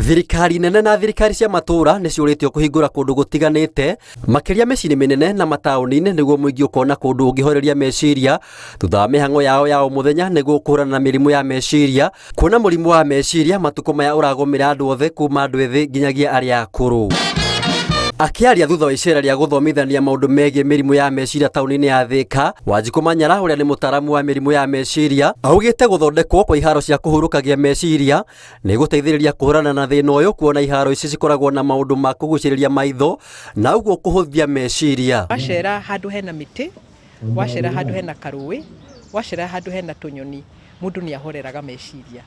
Thirikari nene na thirikari cia matũũra nĩ ciũrĩtio kũhingũra kũndũ gũtiganĩte makĩria mĩciĩ-inĩ mĩnene na mataũni-inĩ nĩguo mũingĩ ũkona kũndũ ũngĩhoreria meciria thutha wa mĩhang'o yao ya o mũthenya nĩguo kũhũrana na mĩrimũ ya meciria. Kuona mũrimũ wa meciria matukũ maya ũragũmĩra andũ othe kuma andũ ethĩ nginyagia arĩa akũrũ. Akĩaria thutha wa icera rĩa gũthomithania maũndũ megiĩ mĩrimũ ya meciria taũni-inĩ ya Thĩka, Wanjikũ Manyara ũrĩa nĩ mũtaaramu wa mĩrimũ ya meciria augĩte gũthondekwo kwa iharo cia kũhurũkagia meciria nĩ gũteithĩrĩria kũhũrana na thĩna ũyũ kuona iharo ici cikoragwo na maũndũ ma kũgucĩrĩria maitho na ũguo kũhũthia meciria. Wacera handũ hena mĩtĩ, wacera handũ hena karũĩ, wacera handũ hena tũnyoni, mũndũ nĩ ahoreraga meciria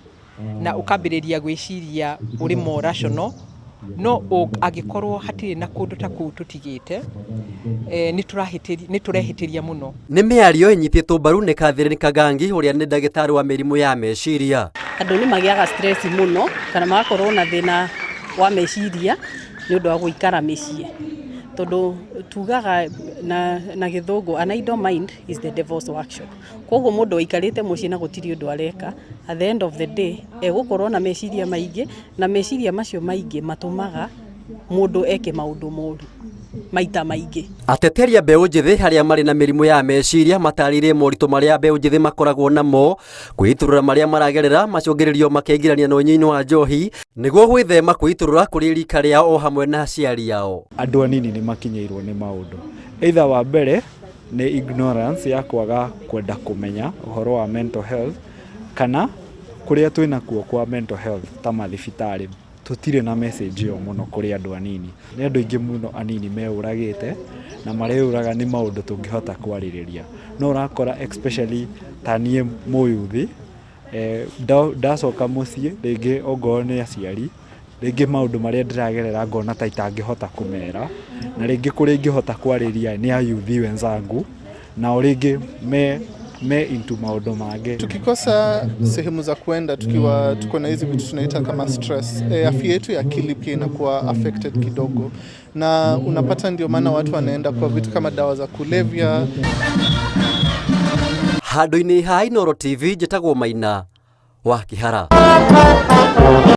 na ũkambĩrĩria gwĩciria ũrĩ more rational. No angĩkorwo hatirĩ na kũndũ ta kũu tũtigĩte, nĩ tũrehĩtĩria mũno. Nĩ mĩario ĩnyitĩtwo mbaru nĩ Catherine Kagangi ũrĩa nĩ ndagĩtarĩ wa mĩrimũ ya meciria. Andũ nĩ magĩaga stress mũno kana magakorwo na thĩna wa meciria nĩ ũndũ wa gũikara mĩciĩ, tondũ tugaga na gĩthũngũ, "An idle mind is the devil's workshop." Koguo mũndũ aikarĩte mũciĩ na gũtirĩ ũndũ areka, at the end of the day egũkorwo na meciria maingĩ, na meciria macio maingĩ matũmaga mũndũ eke maũndũ moru maita maingĩ. Ateteri a mbeũ njĩthĩ arĩa marĩ na mĩrimũ ya meciria matarĩirie moritũ marĩa mbeũ njĩthĩ makoragwo namo kwĩitũrũra marĩa maragerera macũngĩrĩrio makeingĩrania na ũnyui wa njohi nĩguo gwĩthema kwĩitũrũra kũrĩ rika rĩao o hamwe na aciari ao. Andũ anini nĩ makinyĩirwo nĩ maũndũ, either wa mbere nĩ ignorance ya kwaga kwenda kũmenya ũhoro wa mental health, kana kũrĩa twĩnakuo kwa mental health ta mathibitarĩ, tũtirĩ na message ĩyo mũno kũrĩ andũ anini. Nĩ andũ aingĩ mũno anini meyũragĩte na mareyũraga nĩ maũndũ tũngĩhota kwarĩrĩria. No ũrakora especially ta niĩ mũyuthi, ndacoka mũciĩ rĩngĩ ongorwo nĩ aciari, rĩngĩ maũndũ marĩa ndĩragerera ngona ta itangĩhota kũmera, na rĩngĩ kũrĩa ingĩhota kwarĩria nĩ ayuthi wenzangu, nao rĩngĩ me into maũndũ mangĩ. Tukikosa sehemu za kwenda tukiwa tuko na hizi vitu tunaita kama stress, afya yetu ya akili pia inakuwa affected kidogo, na unapata ndio maana watu wanaenda kwa vitu kama dawa za kulevya. Handũ-inĩ ha Inooro TV, njĩtagwo Maina wa Kĩhara.